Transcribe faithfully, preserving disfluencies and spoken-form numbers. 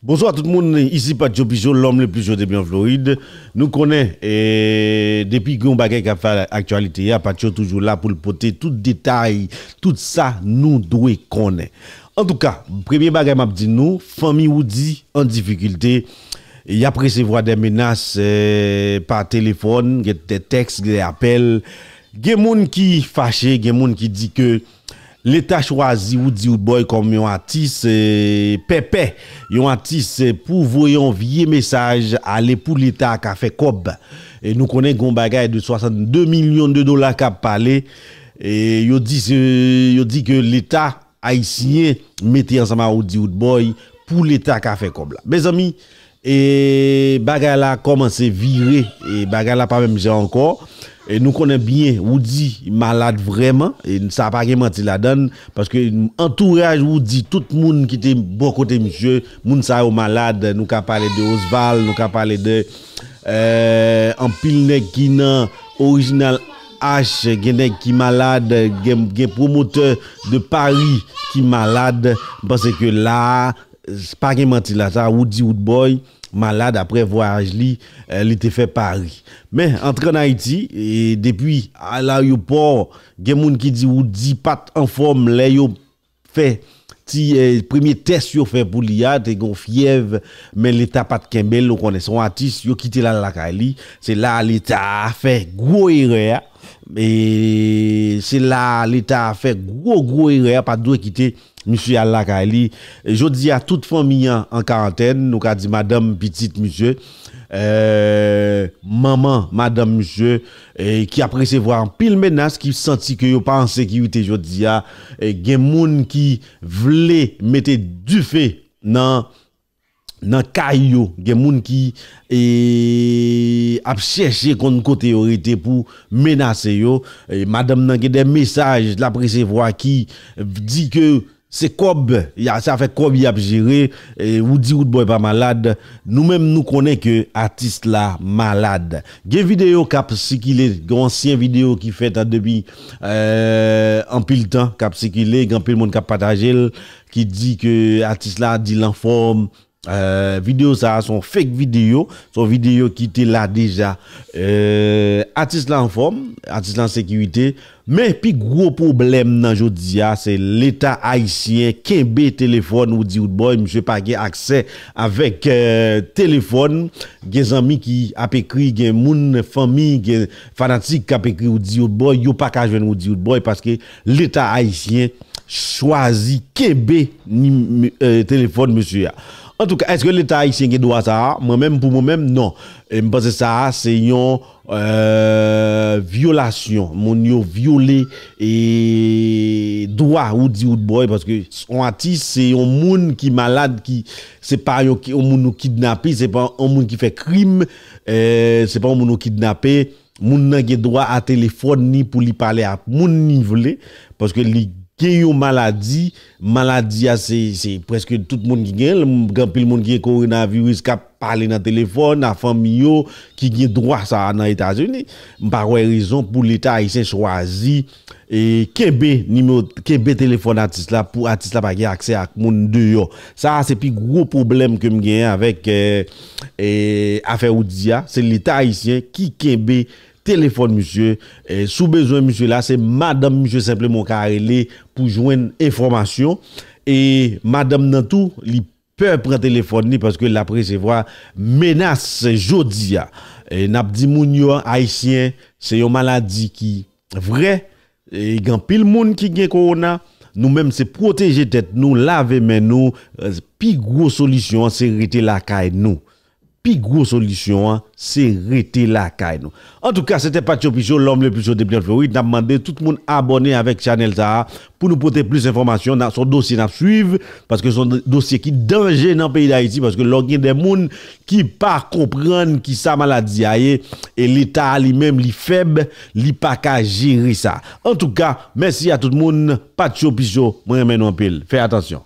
Bonswa tout moun, isi Patcho Picho, l'homme le plus chaud depuis en Floride. Nou konnen, e, depi gen yon bagay k ap fè aktyalite a, Patcho toujou la pou l pote tout detay, tout sa nou dwe konnen. Antouka, premye bagay m ap di nou, fanmi Roody an difikilte, y ap resevwa de menas, e, pa telefòn, gen de tèks, gen de apèl. Gen moun ki fache, gen moun ki di ke Leta chwazi Roody Roodboy kòm yon atis, e, pèpè, yon atis, e, pou voye yon vye mesaj ale pou Leta ka fè kòb. E nou konnen gen yon bagay de swasannde milyon de dola k ap pale. E yo di se, yo di ke Leta ayisyen mete ansanm a Roody Roodboy pou Leta ka fè kòb la. Mezanmi, e bagay la kòmanse vire, e bagay la pa menm jan ankò. E nou konnen byen, Roody malad vrèman, e sa pa gen manti ladan l, paske antouraj Roody, tout moun ki te bò kote misye, moun sa yo malad, nou ka pale de Osval, nou ka pale de, e, anpil nèg ki nan Original H, gen nèg ki malad, gen, gen pwomotè de Paris ki malad. M panse ke la a, pa gen manti la, sa, Roody Roodboy malad apre vwayaj li, e, li te fè Paris. Men, antre ann Ayiti, e, depi a, alayopò, gen moun ki di Roody pa t anfòm lè yo fè ti, e, premye tès yo fè pou li a, te gen yon fyèv, men Leta pa t kenbe l, ou konnen, se yon atis, yo kite l al lakay li. Se la Leta a fè gwo erè a. E se la Leta a fè gwo, gwo erè a, pa t dwe kite misye al lakay li. E jodi a, tout fanmi an an karantèn, nou ka di madanm, pitit misye, e, manman, madanm misye, e, ki ap resevwa anpil menas, ki santi ke yo pa an sekirite jodi a. E gen moun ki vle mete dife nan, nan kay yo. Gen moun ki, e, ap chèche konn kote yo rete pou menase yo. E madanm nan gen de mesaj l ap resevwa ki di ke se kòb, y a, se afè kòb y ap jere. E, Roody Roodboy pa malad. Nou menm, nou konnen ke atis la malad. Gen videyo k ap sikile, gen ansyen videyo ki fèt an depi, e, anpil tan k ap sikile, gen anpil moun k ap pataje l, ki di ke atis la di l anfòm. E, videyo sa a se yon fake videyo, se yon videyo ki te la deja. E, atis la anfòm, atis la an sekirite, men pi gwo pwoblèm nan jodi a, se Leta ayisyen kenbe telefòn Roody Roodboy, misye pa gen aksè avèk, e, telefòn. Gen zanmi ki ap ekri, gen moun, fanmi, gen fanatik k ap ekri Roody Roodboy, yo pa ka jwenn Roody Roodboy paske Leta ayisyen chwazi kenbe nim-, e, telefòn mesye a. Antouka, èske Leta ayisyen gen dwa sa a? Mwen menm, pou mwen menm, non. E m panse sa a, se yon, e, vyolasyon. Moun yo vyole, e, dwa Roody Roodboy, paske yon atis, se yon moun ki malad, ki, se pa yon, yon moun ou kidnape, se pa yon moun ki fè krim, e, se pa yon moun ou kidnape. Moun nan gen dwa a telefòn ni pou li pale ak moun ni vle, paske li gen yon maladi. Maladi a, se, se prèske tout moun ki gen l. Gen anpil moun ki gen kowonaviris k ap pale nan telefòn a fanmi yo ki gen dwa sa a nan Etazini. M pa wè rezon pou Leta ayisyen chwazi, e, kenbe nimewo, kenbe telefòn atis la pou atis la pa gen aksè ak moun deyò. Sa a se pi gwo pwoblèm ke m genyen avèk, e, e, afè Roody a. Se Leta ayisyen ki kenbe telefòn misye. E, si w bezwen misye la, se madanm misye senpleman w ka rele pou jwenn enfòmasyon. E madanm nan tou, li pè pran telefòn li paske l ap resevwa menas jodi a. E n ap di moun yo, ayisyen, se yon maladi ki vrè. E gen anpil moun ki gen kowona. Nou menm, se pwoteje tèt nou, lave men nou. E, pi gwo solisyon an, se rete lakay nou. Pi gwo solisyon an, se rete lakay nou. Antouka, se te Patcho Picho, l'homme le plus chaud depuis en Floride. N ap mande tout moun abòne avèk chanèl sa a pou nou pote plis enfòmasyon. N a, se yon dosye n ap swiv, paske se yon dosye ki danje nan peyi Dayiti, paske lè w gen de moun ki pa konprann ki sa maladi a ye, e Leta a li menm, li fèb, li pa ka jere sa. Antouka, mèsi a tout moun. Patcho Picho, mwen renmen nou anpil. Fè atansyon.